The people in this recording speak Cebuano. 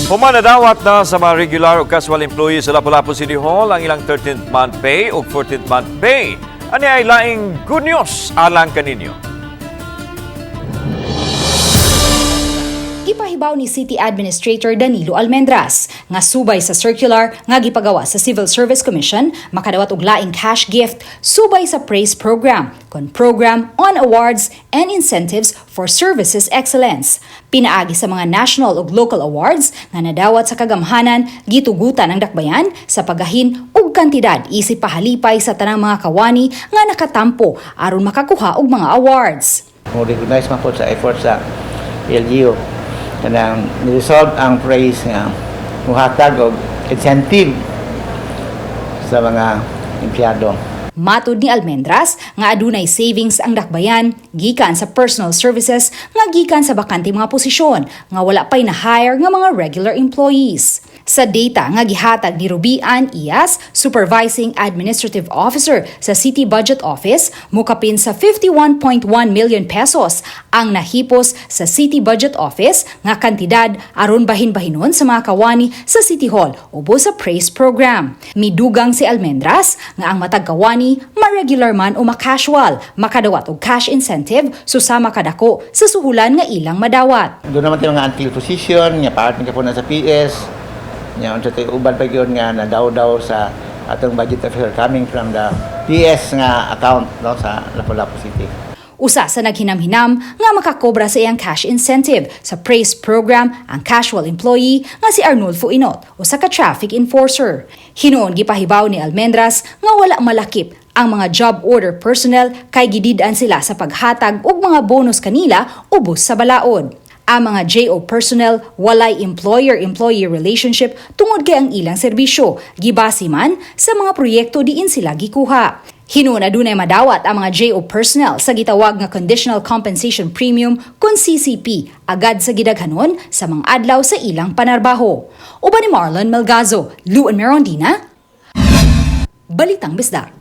Human nadawat na sa mga regular o casual employees sa Lapu-Lapu City Hall ang ilang 13th month pay o 14th month pay. Ani ay laing good news alang kaninyo. Gipahibaw ni City Administrator Danilo Almendras nga subay sa circular nga gipagawa sa Civil Service Commission, makadawat og laing cash gift subay sa PRAISE program kon Program on Awards and Incentives for Services Excellence. Pinaagi sa mga national ug local awards nga nadawat sa kagamhanan, gitugutan ang dakbayan sa pagahin og kantidad isip pahalipay sa tanang mga kawani nga nakatampo aron makakuha og mga awards. Mo recognize man po sa effort sa LGU kanang ni-resolve ang PRAISE nga muhatag og incentive sa mga empleyado. Matud ni Almendras nga adunay savings ang dakbayan gikan sa personal services nga gikan sa bakante mga posisyon nga wala pay na-hire nga mga regular employees. Sa data nga gihatag ni Ruby Ann Ias, Supervising Administrative Officer sa City Budget Office, mukapin sa 51.1 million pesos ang nahipos sa City Budget Office nga kantidad aron bahin-bahinon sa mga kawani sa City Hall ubos sa PRAISE program. Midugang si Almendras nga ang matag kawani, ma-regular man o ma-casual, makadawat og cash incentive susama kadako sa suhulan nga ilang madawat. Duna man tay mga unfilled position nga part ni na sa PS nya, unsa tay uban pa gyud nga nadaw-daw sa atong budget officer coming from the PS nga account, no, sa Lapu-Lapu City. Usa sa naghinam-hinam nga makakobra sa iyang cash incentive sa PRAISE program ang casual employee nga si Arnulfo Inot, usa ka traffic enforcer. Hinuon gipahibaw ni Almendras nga wala malakip ang mga job order personnel kay gidid-an sila sa paghatag og mga bonus kanila ubos sa balaod. Ang mga JO personnel walay employer-employee relationship tungod kay ang ilang serbisyo gibase man sa mga proyekto diin sila gikuha. Hinuon adunay madawat ang mga JO personnel sa gitawag nga Conditional Compensation Premium kon CCP agad sa gidaghanon sa mga adlaw sa ilang panarbaho. Uban ni Marlon Melgazo, Luan Merondina, Balitang Bisdak.